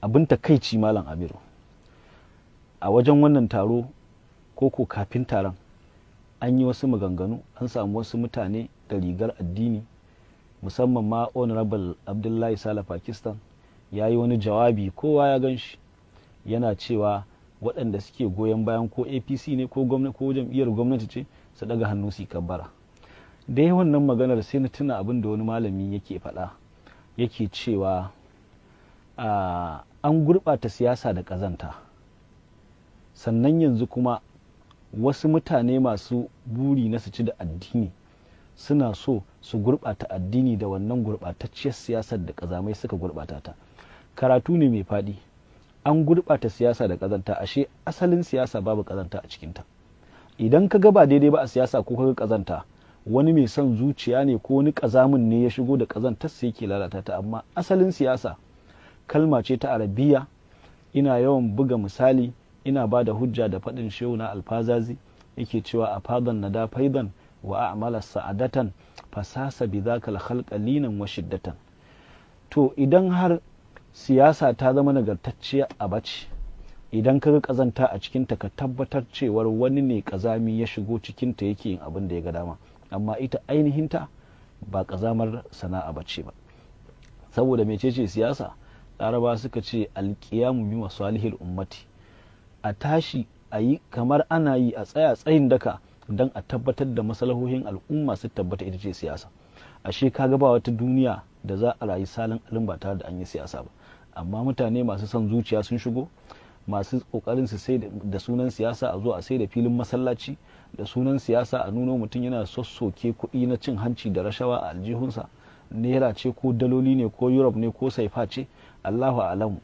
Abin takaici, Malam Amiru, a wajen wannan taro ko kafin taron, an yi wasu maganganu, an samu wasu mutane da rigar addini, musamman ma Honorable Abdullahi Sala Pakistan ya yi wani jawabi, kowa ya gan shi, yana cewa waɗanda suke goyon bayan ko APC ne ko gwamnati ko jam'iyyar gwamnati ce su daga hannu su yi kabbara. Da yi wannan maganar, sai na tuna abin da wani malami yake faɗa, yake cewa an gurɓata siyasa da ƙazanta, sannan yanzu kuma wasu mutane masu buri na su ci da addini suna so su gurɓata addini da wannan gurɓatacciyar siyasar da ƙazamai suka gurɓata ta. Karatu ne mai faɗi. An gurɓata siyasa da ƙazanta, ashe asalin siyasa babu ƙazanta a cikinta. Idan ka ga ba daidai ba a siyasa ko ka ga ƙazanta, wani mai son zuciya ne ko wani ƙazamin ne ya shigo da ƙazantar sai yake lalata ta. Amma asalin siyasa kalma ce ta Arabiya. Ina yawan buga misali, ina ba da hujja da faɗin Shehu na Alfazazi, yake cewa: "أفاض الندى فيضا وأعمل سعادة فساس بذاك الخلق لينا وشدة." To idan har siyasa ta zama nagartacciya a bace, idan ka ga kazanta a cikinta, ka tabbatar cewar wani ne kazami ya shigo cikinta yake yin abin da ya ga dama, amma ita ainihinta ba kazamar sana'a bace ba. Saboda mecece siyasa? Laraba suka ce: القيام بمصالح الأمة. A tashi a yi kamar ana yi, a tsaya tsayin daka don a tabbatar da maslahohin al'umma su tabbata, ita ce siyasa. Ashe kaga ba wata duniya da za a rayu salin alin ba tare da an yi siyasa ba. Amma mutane masu son zuciya sun shigo, masu kokarin su sai da sunan siyasa a zo a sai da filin masallaci, da sunan siyasa a nuno mutum yana sassoke kuɗi na cin hanci da rashawa a aljihunsa, naira ce ko daloli ne ko euro ne ko saifa ce, Allahu alamu.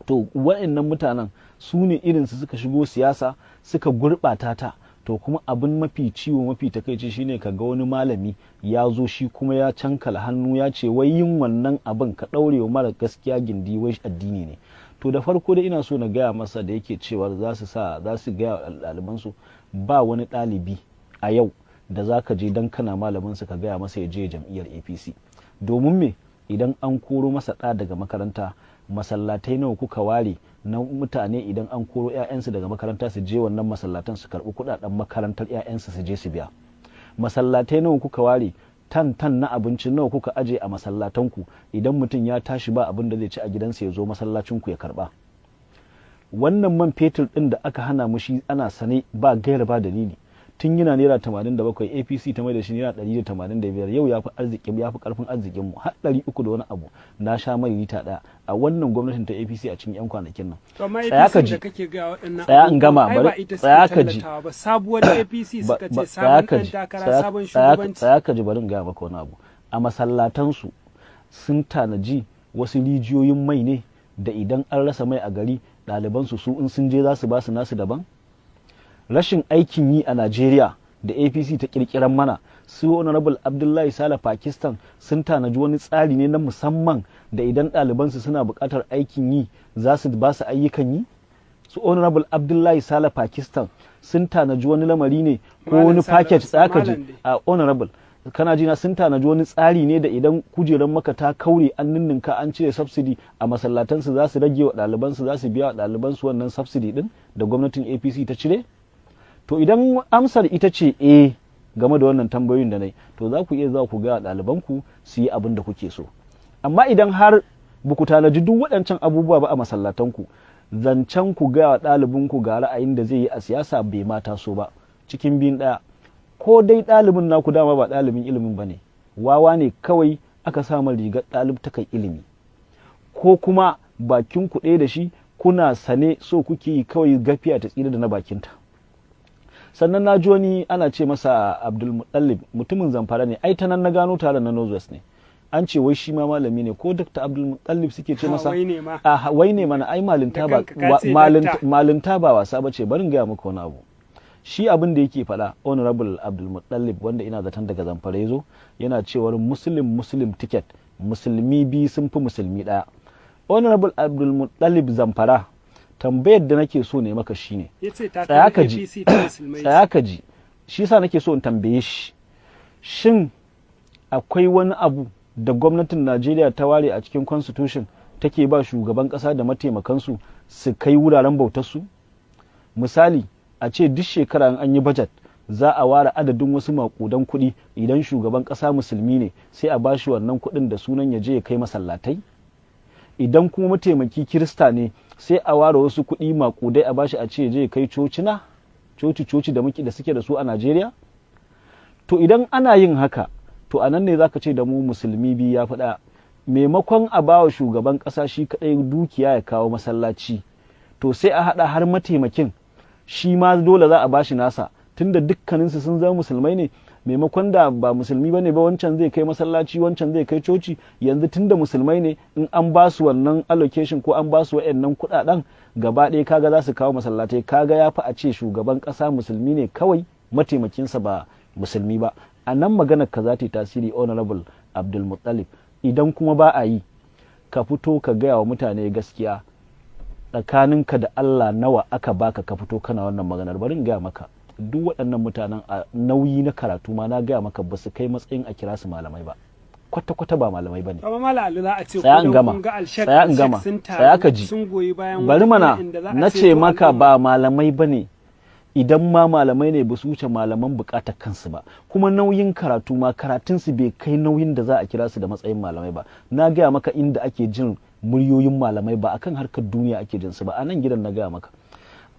To wa'annan mutanen su ne irinsu suka shigo siyasa suka gurɓata ta. To kuma abin mafi ciwo, mafi takaici, shine ka ga wani malami ya zo shi kuma ya cankala hannu ya ce wai yin wannan abin, ka ɗaure wa mara gaskiya gindi, wai addini ne. To da farko dai ina so na gaya masa da yake cewa za su sa za su gaya wa ɗalibansu, ba wani ɗalibi a yau da za ka je dan kana malamin su ka gaya masa ya je jam'iyyar APC. Domin me? Idan an koro masa ɗa daga makaranta, masallatai nawa kuka ware na mutane idan an koro 'ya'yansu daga makaranta su je wannan masallatan su karɓi kuɗaɗen makarantar 'ya'yansu su je su biya? Masallatai nawa kuka ware? Tan tan na abinci nawa kuka aje a masallatanku, idan mutum ya tashi ba abin da zai ci a gidansa ya zo masallacinku ya karba? Wannan man fetur din da aka hana mu shi ana sane, ba gaira ba dalili, tun yana naira 87, APC ta mai da shi naira 185, yau ya fi arzikin, ya fi karfin arzikin mu, har 300 da wani abu. Na sha mai lita ɗaya a wannan gwamnatin ta APC a cikin yan kwanakin nan. Tsaya ka ji, tsaya in gama, bari, tsaya ka ji. Sabuwar APC suka ce, sabon ɗan takara, sabon shugabanci. Tsaya ka ji, bari in gaya maka wani abu. A masallatansu sun tanaji wasu rijiyoyin mai ne da idan an rasa mai a gari, ɗalibansu su in sun je za su ba su nasu daban? Rashin aikin yi a Najeriya da APC ta kirkiran mana, su Honorable Abdullahi Sala Pakistan sun tanaji wani tsari ne na musamman da idan ɗalibansu suna buƙatar aikin yi za su ba su ayyukan yi? Su Honorable Abdullahi Sala Pakistan sun tanaji wani lamari ne ko wani package? Tsaka ji a Honorable, kana jina? Sun tanaji wani tsari ne da idan kujerar maka ta kaure, an ninninka, an cire subsidy a masallatansu, za su rage wa ɗalibansu, za su biya wa ɗalibansu wannan subsidy din da gwamnatin APC ta cire? To idan amsar ita ce eh game da wannan tambayoyin da nai, to za ku iya za ku ga ɗalibanku su yi abin da kuke so. Amma idan har ba ku tanaji duk waɗancan abubuwa ba a masallatanku, zancen ku ga wa ɗalibinku ga ra'ayin da zai yi a siyasa bai ma taso ba. Cikin biyun ɗaya: ko dai ɗalibin naku dama ba ɗalibin ilimin ba ne, wawa ne kawai aka sama rigar ɗalibtakan ilimi, ko kuma bakin ku ɗaya da shi, kuna sane, so kuke yi kawai gafiya ta tsira da na bakinta. Sannan na ji wani ana ce masa Abdulmutallib, mutumin Zamfara ne. Ai ta nan na gano taron na Northwest ne. An ce wai shi ma malami ne, ko Dr. Abdulmutallib suke ce masa. A wai ne mana. Ai malinta ba malinta ba wasa bace. Barin gaya maka wani abu. Shi abin da yake faɗa, Honorable Abdulmutallib, wanda ina zaton daga Zamfara ya zo, yana cewar Muslim Muslim ticket, musulmi biyu sun fi musulmi ɗaya. Honorable Abdulmutallib Zamfara, tambayar da nake so ne maka shine, tsaya ka ji, tsaya ka ji. Shi yasa nake so in tambaye shi, shin akwai wani abu da gwamnatin Najeriya ta ware a cikin constitution take ba shugaban ƙasa da mataimakansu su kai wuraren bautarsu? Misali, a ce duk shekara in an yi budget za a ware adadin wasu maƙudan kuɗi, idan shugaban ƙasa musulmi ne sai a bashi wannan kuɗin da sunan ya je ya kai masallatai. Idan kuma mataimaki kirista ne, sai a ware wasu kuɗi maƙudai a bashi a ce ya je ya kai cocina, coci-coci da muke da suke da su a Najeriya. To idan ana yin haka, to a nan ne zaka ce da mu musulmi biyu ya faɗa. Maimakon a bawa shugaban ƙasa shi kaɗai dukiya ya kawo masallaci, to sai a haɗa har mataimakin shi ma dole za a bashi nasa, tunda dukkaninsu sun zama musulmai ne. Maimakon da ba musulmi bane ba, wancan zai kai masallaci, wancan zai kai coci. Yanzu tunda musulmai ne, in an ba su wannan allocation ko an ba su wa'annan kuɗaɗen gaba ɗaya, kaga za su kawo masallatai. Kaga ya fi a ce shugaban ƙasa musulmi ne kawai, mataimakinsa ba musulmi ba. A nan maganar ka za ta yi tasiri, Honorable Abdulmuttalib. Idan kuma ba a yi, ka fito ka gaya wa mutane gaskiya tsakaninka da Allah. Nawa aka baka ka fito kana wannan maganar? Bari in gaya maka, duk waɗannan mutanen a nauyi na karatu ma, na gaya maka, ba su kai matsayin a kira su malamai ba. Kwata-kwata ba malamai ba ne. Amma Malam Ali, za a ce Tsaya in ko dan gama. kun ga Alshek Tsaya in gama. sun Tsaya ka taru ji. sun goyi bayan Bari mana. inda za a Na ce ceto maka al'umma. ba malamai ba ne. Idan ma malamai ne, ba su wuce malaman bukatar kansu ba. Kuma nauyin karatu ma, karatunsu bai kai nauyin da za a kira su da matsayin malamai ba. Na gaya maka, inda ake jin muryoyin malamai ba akan harkar duniya ake jin su ba. A nan gidan na gaya maka,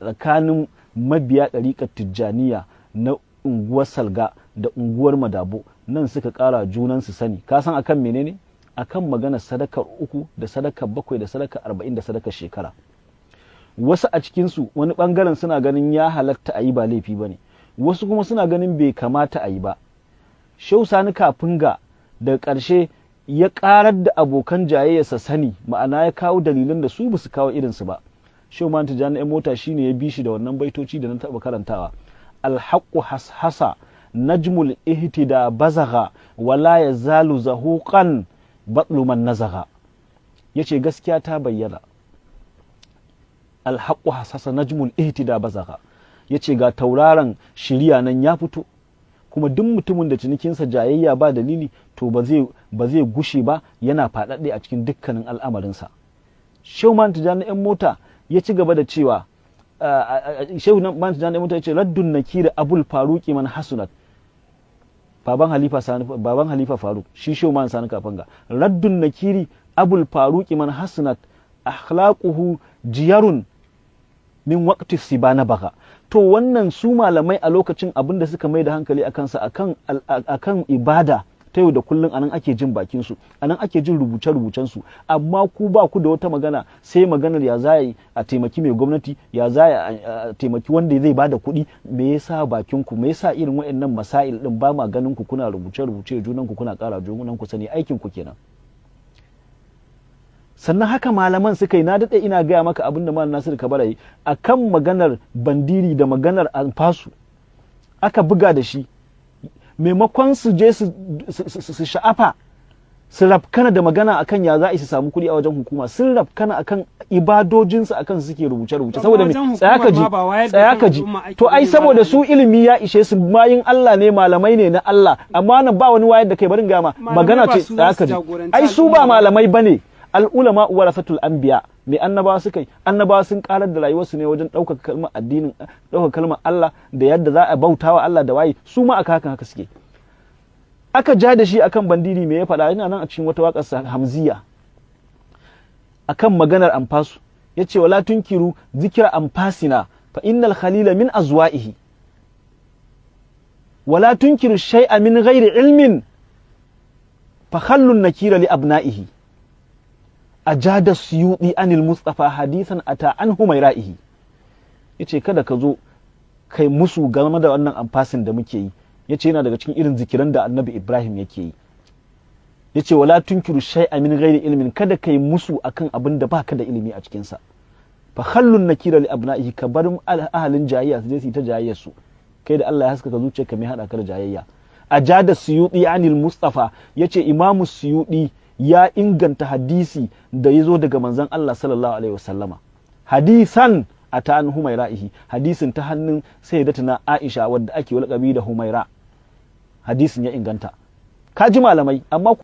tsakanin mabiya ɗariƙar Tijjaniya na unguwar Salga da unguwar Madabo nan suka ƙara junansu sani. Ka san akan menene? Akan maganar sadakar uku da sadakar bakwai da sadakar 40 da sadakar shekara. Wasu a cikinsu, wani bangaren suna ganin ya halatta a yi, ba laifi ba ne. Wasu kuma suna ganin bai kamata a yi ba. Shehu Sani Kafinga daga ƙarshe ya ƙarar da abokan jayayyarsa sani, ma'ana ya kawo dalilan da su ba su kawo irinsu ba. Shehu Man Tijjani ɗan mota shine ya bi shi da wannan baitoci da na taɓa karantawa: "Alhaqqu hashasa najmul ihtida bazagha, wala yazalu zahuqan batlu man nazagha." Yace gaskiya ta bayyana. "Alhaqqu hasasa najmul ihtida bazagha", yace ga tauraron shiriya nan ya fito, kuma duk mutumin da cinikinsa jayayya ba dalili, to ba zai gushe ba yana faɗaɗe a cikin dukkanin al'amarinsa. Shehu Man Tijjani yan mota ya ci gaba da cewa, Shehu Man Tijjani yan mota ya ce: "Raddun nakira Abul Faruqi man hasunat." Baban Halifa Sani, baban Halifa Faruk, shi Shehu Man Sani Kafanga: "Raddun nakiri Abul Faruqi man hasunat akhlaquhu jiyarun min waqti sibana baga." To wannan su malamai a lokacin, abin da suka mai da hankali a kansa akan ibada ta yau da kullum, anan ake jin bakin su, anan ake jin rubuce rubucen su. Amma ku ba ku da wata magana sai maganar ya za a taimaki mai gwamnati, ya za a taimaki wanda zai bada kuɗi. Me yasa bakin ku, me yasa irin waɗannan masail din ba ma ganin ku kuna rubuce rubuce junan ku, kuna ƙara junan ku sani? Aikin ku kenan. Sannan haka malaman suka yi. Na daɗe ina gaya maka abin da Malam Nasiru Kabara yi a kan maganar bandiri da maganar alfasu. Aka buga da shi, maimakon su je su sha'afa, su rafkana da magana akan ya za a su samu kuɗi a wajen hukuma, sun rafkana akan ibadojinsu, akan su suke rubuce-rubuce. Saboda me? Tsaya ka ji, tsaya ka ji. To ai saboda su ilimi ya ishe su, mayin Allah ne, malamai ne na Allah. Amma nan ba wani wayar da kai. Barin gama magana ce, tsaya ka ji. Ai su ba malamai bane. Al'ulama warasatul anbiya. Me annabawa suka yi? Annabawa sun karar da rayuwarsu ne wajen ɗaukaka kalmar addinin, ɗaukaka kalmar Allah da yadda za a bautawa Allah da waye. Su ma aka hakan haka suke. Aka ja da shi akan bandiri, me ya faɗa? Yana nan a cikin wata waƙar Hamziya akan maganar amfasu, yace: "Wala tunkiru zikra amfasina, fa innal khalila min azwa'ihi, wala tunkiru shay'a min ghairi ilmin, fa khallun nakira li abna'ihi. Ajada Suyuti anil Mustafa hadisan ata an humaira'ihi." Yace kada ka zo kai musu game da wannan amfasin da muke yi. Yace yana daga cikin irin zikiran da Annabi Ibrahim yake yi. Yace: "Wala tunkiru shay'a min ghairi ilmin", kada kai musu akan abin da baka da ilimi a cikin sa. "Fa khallun nakira li abna'ihi", ka bar ahalin jayayya su je su yi ta jayayyar su. Kai da Allah ya haskaka zuciyarka, mai hada ka da jayayya? Ajada Suyuti anil Mustafa, yace Imamu Suyuti ya inganta hadisi da ya zo daga manzon Allah sallallahu alaihi wasallama, "hadisan ata an humaira'ihi", hadisin ta hannun Sayyidatuna Aisha wadda ake lakabi da Humaira, hadisin ya inganta. Ka ji malamai, amma